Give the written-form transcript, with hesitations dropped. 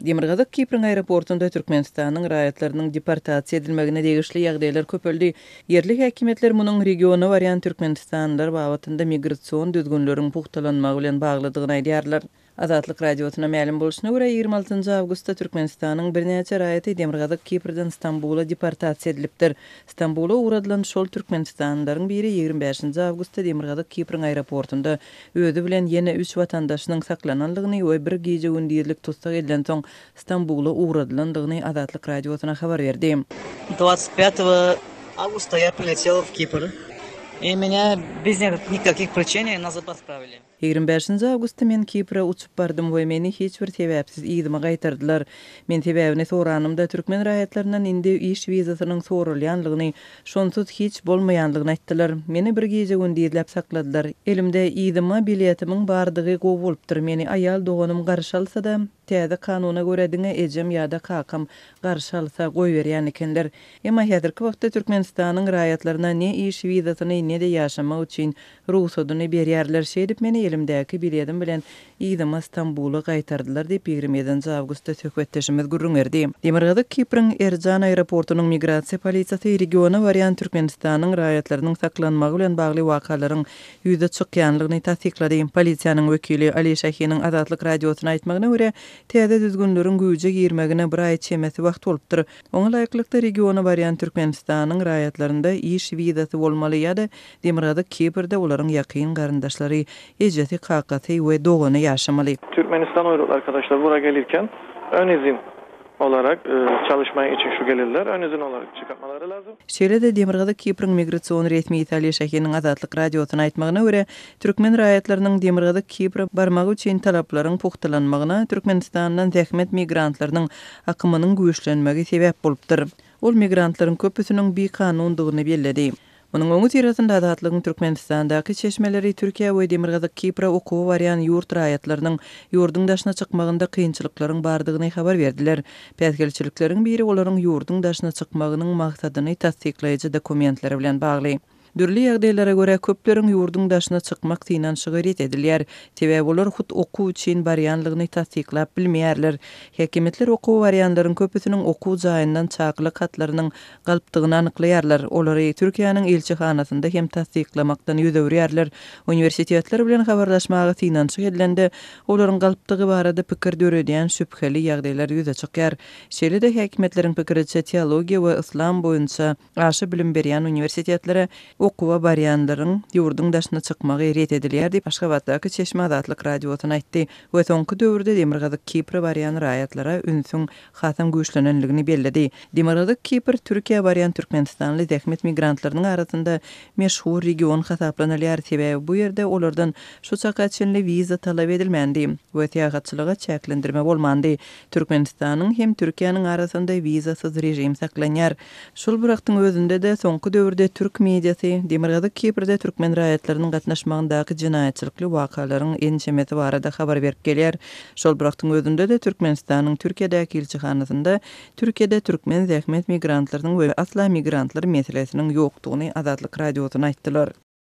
Demirgazyk Kipriň aeroportunda Türkmenistanyň raýatlarynyň deportasiýa edilmegine degişli ýagdaýlar köpeldi. Ýerli häkimiýetler munuň regiona barýan türkmenistanlylar babatynda migrasion düzgünleriň pugtalanmagy bilen baglydygyny aýdýarlar. Azatlyk Radiosyna mälim bolşuna görä, 26 awgustda Türkmenistanyň birnäçe raýaty Demirgazyk Kiprden Stambula deportasiýa edilipdir. Stambula ugradylan şol türkmenistanlylaryň biri 25 awgustda Demirgazyk Kipriň aeroportunda Özi bilen ýene üç watandaşynyň saklanandygyny we bir gije-gündizlik tussag edilensoň Stambula ugradylandygyny Azatlyk Radiosyna habar berdi. Dwadtsat pýatogo awgusta ýa priletela w Kipr i menýa bez nikakih priçeniý nazad otpravili. 25-nji awgustda men Kipre uçup bardym we meni hiç bir sebäpsiz yzyma gaýtardylar. Men sebäbini soranymda, türkmen raýatlaryndan indi iş wizasynyň soralýanlygyny Şonsuz hiç bolmaýanlygyny aýtdylar. Meni bir gije-gündizläp sakladylar. Elimde yzyma biletimiň bardygy gowy bolupdyr. Meni aýal doganym garşy alsa-da, täze kanuna görä diňe ejem ýa-da kakam garşy alsa goýberýän ekenler. Emma häzirki wagtda Türkmenistanyň raýatlaryna ne iş wizasyny, ne-de ýaşamak üçin rugsadyny berýärler. Şeýdip meni elimdäki biledim bilen yzyma Stambula gaýtardylar diýip, 27-nji awgustda söhbetdeşimiz gürrüň berdi. Demirgazyk Kipriň Erjan aeroportunyň migrasiýa polisiýasy regiona barýan Türkmenistanyň raýatlarynyň saklanmagy bilen bagly wakalaryň ýüze çykýanlygyny tassyklady. Polisiýanyň wekili Ali Şahiniň Azatlyk Radiosyna aýtmagyna görä, täze düzgünleriň güýje girmegine bir aý çemesi wagt bolupdyr. Oňa laýyklykda, regiona barýan Türkmenistanyň raýatlarynda iş wizasy bolmaly ýa-da Demirgazyk Kiprde olaryň ýakyn garyndaşlary, ejesi, kakasy we dogany ýaşamaly. Türkmenistan uyrukly arkadaşlar bura gelirken ön izin olarak çalışma için şu gelirler ön izin olarak çykartmalary lazym. Şeýle-de Demirgazyk Kipriň migrasion resmisi Ali Şahiniň Azatlyk Radiosyna aýtmagyna görä, türkmen raýatlarynyň Demirgazyk Kipre barmagy üçin talaplaryň pugtalanmagyna Türkmenistandan zähmet migrantlarynyň akymynyň güýçlenmegi sebäp bolupdyr. Ol migrantlaryň köpüsiniň bikanundygyny belledi. Munuň öňüsyrasynda Azatlygyň Türkmenistandaky çeşmeleri Türkiýä we Demirgazyk Kipre okuwa barýan ýurt raýatlarynyň ýurduň daşyna çykmagynda kynçylyklaryň bardygyny habar berdiler. Päsgelçilikleriň biri olaryň ýurduň daşyna çykmagynyň maksadyny tassyklaýjy dokumentleri bilen bagly. Dürli ýagdaýlara görä, köpleriň ýurduň daşyna çykmak synanyşygy ret edilýär. Sebäbi olar hut okuw üçin barýanlygyny tassyklap bilmeýärler. Häkimiýetler okuwa barýanlaryň köpüsiniň okuw jaýyndan çakylyk hatlarynyň galpdygyny anyklaýarlar. Olary Türkiýäniň ilçihanasynda hem tassyklamakdan ýüz öwürýärler. Uniwersitetler bilen habarlaşmaga synanyşyk edilende, olaryň galpdygy barada pikir döredýän şübheli ýagdaýlar ýüze çykýar. Şeýle-de häkimiýetleriň pikiriçe, teologiýa we yslam boýunça aşa bilim berýän uniwersitetlere okuwa barýanlaryň ýurduň daşyna çykmagy ret edilýär diýip, Aşgabatdaky çeşme Azatlyk Radiosyna aýtdy we soňky döwürde Demirgazyk Kipre barýan raýatlara ünsüň hasam güýçlenenligini belledi. Demirgazyk Kipr Türkiýä barýan türkmenistanly zähmet migrantlarynyň arasynda meşhur region hasaplanylýar, sebäbi bu ýerde olardan şu çaka çenli wiza talap edilmändi we syýahatçylyga çäklendirme bolmandy. Türkmenistanyň hem Türkiýäniň arasynda wizasyz režim saklanýar. Şol bir wagtyň özünde-de, soňky döwürde türk mediasy Demirgazyk Kiprde türkmen raýatlarynyň gatnaşmagyndaky jenaýatçylykly wakalaryň ençemesi barada habar berip gelýär. Şol bir wagtyň özünde-de, Türkmenistanyň Türkiýedäki ilçihanasynda Türkiýede türkmen zähmet migrantlarynyň we asla migrantlar meselesiniň ýokdugyny Azatlyk Radiosyna aýtdylar.